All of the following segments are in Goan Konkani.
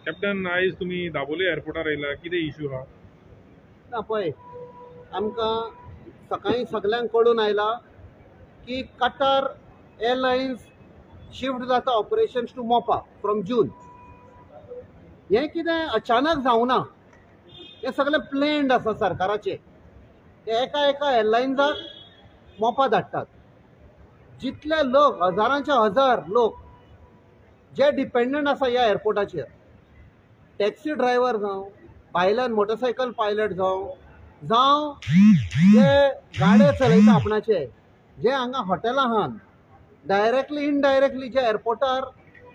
कॅप्टन, आयज तुमी दाबोली एअरपोर्टार येयला, कितें इशू आहा? ना पळय, आमकां सकाळीं सगल्यांक कळून आयला की कतार एअरलायन्स शिफ्ट जाता operations to Mopa from June. हें कितें अचानक जावना, हें सगळें प्लॅन्ड आसा सरकाराचें. ते एका एका एअरलायन्साक मोपा धाडटात. जितले लोक, हजारांचे हजार लोक जे डिपेंडंट आसा ह्या एअरपोर्टाचेर, टॅक्सी ड्रायव्हर जावं, भायल्यान मोटरसायकल पायलट जावं, जावं जे गाडे चलयता आपणाचे, जे हांगा हॉटेलां आहात, डायरेक्टली इनडायरेक्टली जे एअरपोर्टार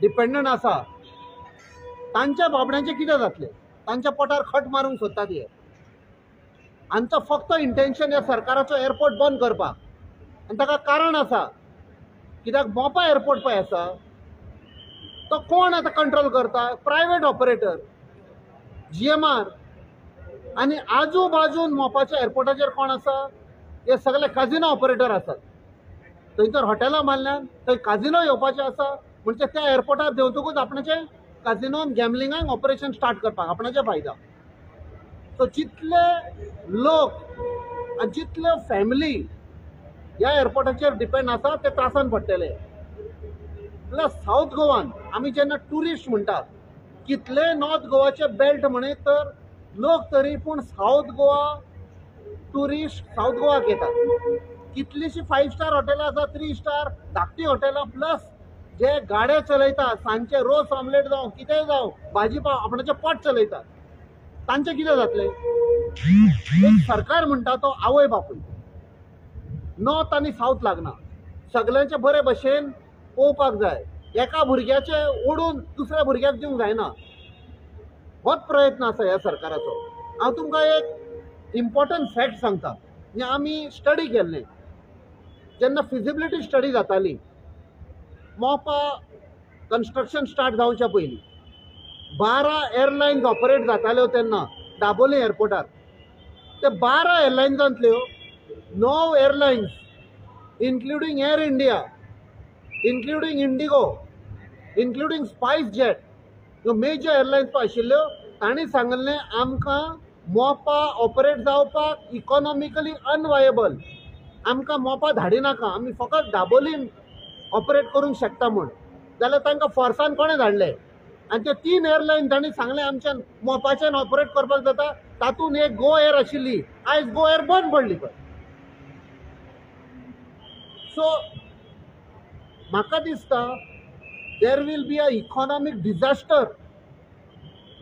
डिपेंडंट आसा, तांच्या बाबड्यांचें कितें जातलें? तांच्या पोटार खट मारूंक सोदतात हे. आमचो फक्त इंटेन्शन ह्या सरकाराचो एअरपोर्ट बंद करपाक, आनी ताका कारण आसा. कित्याक मोपा एअरपोर्ट पळय आसा तो कोण आतां कंट्रोल करता? Private operator, GMR. आनी आजू बाजून मोपाच्या एअरपोर्टाचेर कोण आसा? हे सगळे काजिनो ऑपरेटर आसात. थंयसर हॉटेलां मारल्यान थंय काजिनो येवपाचे आसा, म्हणजे त्या एअरपोर्टार देंवतकूच आपणाचे काजिनोन गॅमलिंगाक ऑपरेशन स्टार्ट करपाक आपणाचे फायदा. सो जितले लोक आनी जितले फॅमिली ह्या एअरपोर्टाचेर डिपेंड आसा ते त्रासान पडटले. प्लस सावथ गोवान आमी जेन्ना ट्युरिस्ट म्हणटात, कितले नॉर्थ गोवाचे बेल्ट म्हणीत तर लोक तरी पूण सावथ गोवा ट्युरिस्ट सावथ गोवाक येतात. कितलीशीं 5 स्टार हॉटेलां आसा, 3 स्टार धाकटी हॉटेलां, प्लस जे गाडे चलयतात सांजचे रोस ऑमलेट जावं कितेंय जावं भाजी पाव आपणाचें पोट चलयतात, तांचें कितें जातलें? एक सरकार म्हणटा तो आवय बापूय, नॉर्थ आनी सावथ लागना, सगल्यांचे बरे भशेन पळोवपाक जाय. एका भुरग्याचें ओडून दुसऱ्या भुरग्याक दिवंक जायना. होच प्रयत्न आसा ह्या सरकाराचो. हांव तुमकां एक इम्पॉर्टंट फॅक्ट सांगता. म्हणजे आमी स्टडी केल्लें जेन्ना फिजिबिलिटी स्टडी जाताली, मोपा कन्स्ट्रक्शन स्टार्ट जावच्या पयलीं 12 एअरलायन्स ऑपरेट जाताल्यो तेन्ना दाबोली एअरपोर्टार. ते 12 एअरलायन्सांतल्यो 9 airlines including Air India, including IndiGo, including SpiceJet, ह्यो मेजर एअरलायन्स पळय आशिल्ल्यो, तांणी सांगलें आमकां मोपा ऑपरेट जावपाक इकॉनॉमिकली अनवायबल, आमकां मोपा धाडिनाका, आमी फकत दाबोलीन ऑपरेट करूंक शकता म्हूण. जाल्यार तांकां फोर्सान कोणें धाडले? आनी ते 3 एअरलायन तांणी सांगलें आमच्यान मोपाच्यान ऑपरेट करपाक जाता, तातूंत एक गो एअर आशिल्ली, आयज गो एअर बंद पडली पळय. सो म्हाका दिसता there will be a economic disaster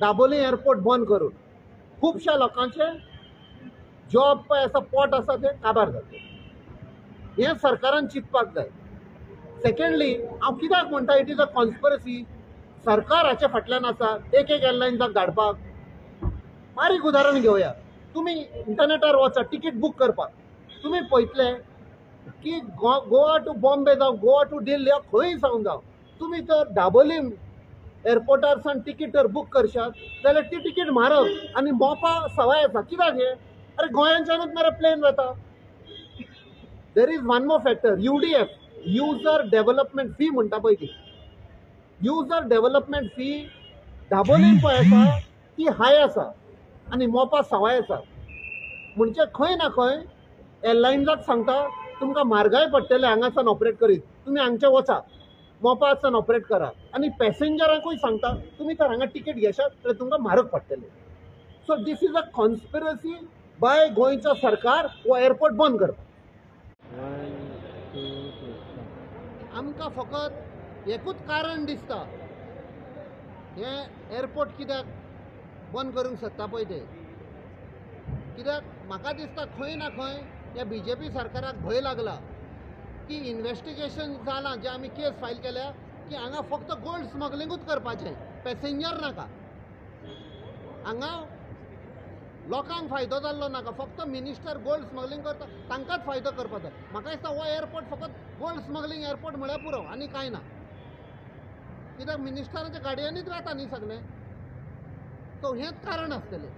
Dabolim airport बंद करून. खुबश्या लोकांचे जॉब पळय आसा, पोट आसा तें काबार जातलें. हें सरकारान चिंतपाक जाय. सेकंडली, हांव कित्याक म्हणटा it is a conspiracy, सरकार हाचे फाटल्यान आसा एक एक एअरलायन्साक धाडपाक. बारीक उदाहरण घेवया, तुमी इंटरनेटार वचा तिकीट बूक करपाक, तुमी पळयतले की गोवा टू बॉम्बे जावं, गोवा टू दिल्ली, खंय सावन जावं, तुमी जर दाबोलीम एअरपोर्टार सावन तिकीट जर बूक करशात जाल्यार ती तिकीट म्हारग आनी मोपा सवाय आसा. कित्याक हें? अरे गोंयांच्यानूच मरे प्लेन वता. There is one more factor, UDF, user development fee म्हणटा पळय ती. युजर डेव्हलपमेंट फी दाबोलीम पळय आसा ती हाय आसा आनी मोपा सवाय आसा. म्हणजे खंय ना खंय एअरलायन्साक सांगता तुमकां म्हारगाय पडटलें हांगासान ऑपरेट करीत, तुमी हांगचे वचा मोपासान ऑपरेट करा. आनी पॅसेंजरांकूय सांगता तुमी तर हांगा तिकेट घेशात जाल्यार तुमकां म्हारग पडटलें. So this is a conspiracy by गोंयचो सरकार हो एअरपोर्ट बंद करपाक. आमकां फकत एकूच कारण दिसता, हें एअरपोर्ट कित्याक बंद करूंक सोदता पळय ते. कित्याक म्हाका दिसता खंय ना खंय ह्या BJP सरकाराक भंय लागला की इन्वेस्टिगेशन जालां, जे आमी केस फायल केल्या की हांगा फक्त गोल्ड स्मगलिंगूच करपाचें, पॅसेंजर नाका, हांगा लोकांक फायदो जाल्लो नाका, फक्त मिनिस्टर गोल्ड स्मगलिंग करता तांकांच फायदो करपाचो. म्हाका दिसता हो एअरपोर्ट फकत गोल्ड स्मगलिंग एअरपोर्ट म्हळ्यार पुरो आनी कांय ना. कित्याक मिनिस्टराच्या गाडयांनीच वता न्ही सगळें. सो हेंच कारण आसतलें.